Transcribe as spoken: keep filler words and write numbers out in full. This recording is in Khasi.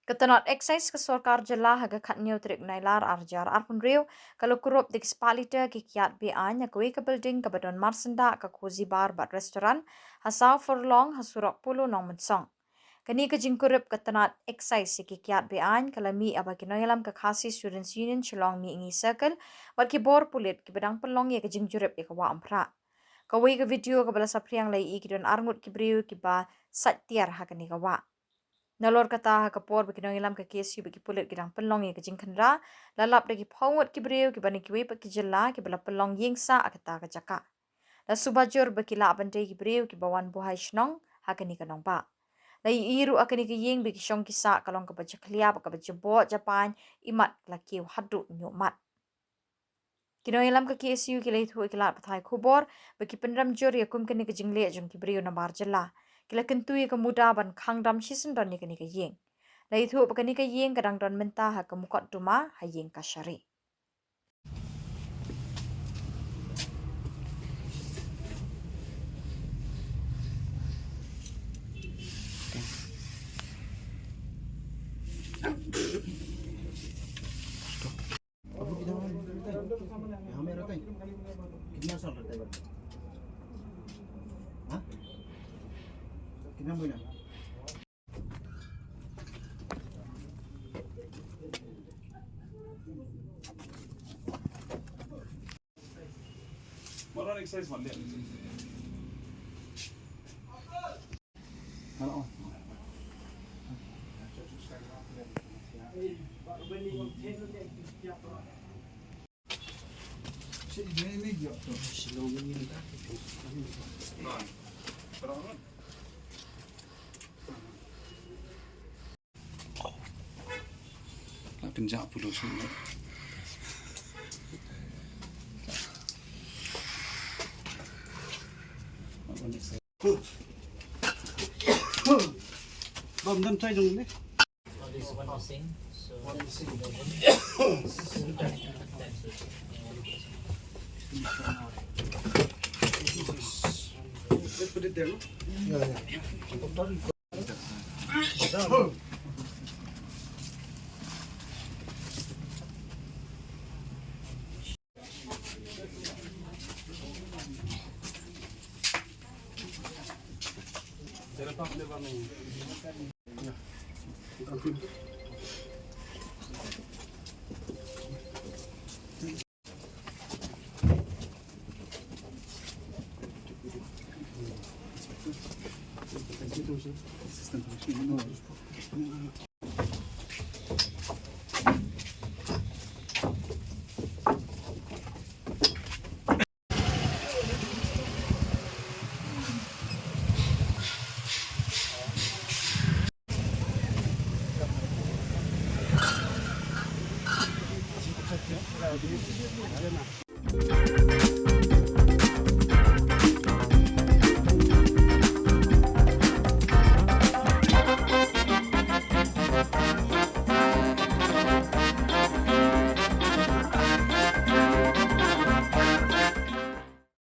Ka tnat Excise ka sorkar jylla ha ka khatnïew tarik Nailar arjar arphew hynriew ka la kurup da ki spah litre ki kiad be-aiñ ha kawei ka building kaba don marsyndah ka Cozy Bar bad Restaurant ha saw furlong ha surok Polo Nongmynsong. Kane ka jingkurup ka tnat Excise ïa ki kiad be-aiñ ka la mih haba ki nongïalam ka Khasi Students Union Shillong Mihngi Circle bad ki bor pulit kiba dang pynlong ïa ka jingjurip ïa ka wah Umphra. Kawei ka video kaba la saphriang la ïohi ki don arngut ki briew kiba sait tiar ha kane ka wah. Nalor kata, ha ka por ba ki nongïalam ka K S U bad ki pulit ki dang pynlong ïa ka jingkhynra, la lap da ki phew ngut ki briew kiba na kiwei pat ki jylla kiba la pynlong ïing sah ha kata ka jaka. La suba jur ba ki lah ban dei ki briew kiba wan buhai shnong ha kane ka nongbah. La ïohi ruh ha kane ka ïing ba ki shong ki sah ka long kaba jakhlia bad kaba jaboh japaiñ, imat la kiew haduh ñiuh mat. Ki nongïalam ka K S U ki la ïathuh ïa ki lad pathai khubor ba ki pynrem jur ïa kum kane ka jingleh jong ki briew nabar jylla. Ki la kyntu ïa ka MUDA ban khang dam shisyndon ïa kane ka ïing. La ïathuh ba kane ka ïing ka dang don mynta ha ka mukotduma ha ïing kashari. अभी कितना हुआ? यहाँ में रहता है? कितना साल रहता है? हाँ? कितना महीना? Bom dam chai dong ne. What is one missing? So, one missing. Let's put it there, no? Yeah, yeah.